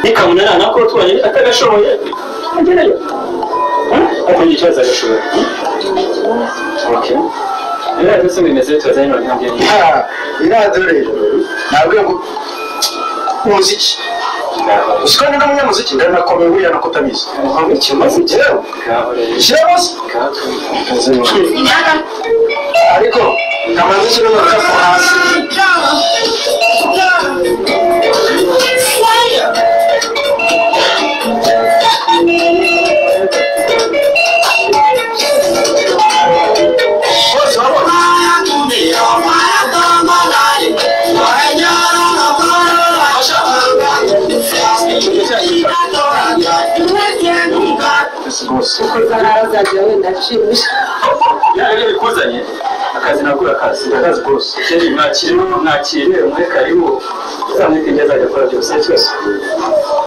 Nikamunana nako tubanye atagashoboye agereyo ariko ni ikibazo agashoboye. Okay, rero byose bimeze tuzanye none ntabwo Iradiyo rero nabwiye ngo umuziki usiko ni n'umunyamuziki ndanakomeye buriya nuko utabizi. Umuziki Yewe shyiramo se, ariko kamanzi shyiramo agakapu hasi. Bose wabona rwose. Azajya wenda ashimisha. Rero bikuzanye akazi nakura akazi Ndakazi rwose. Keri mwakire mwakire umwe karibu uzamwite ibyo azajya akora byose nta kibazo.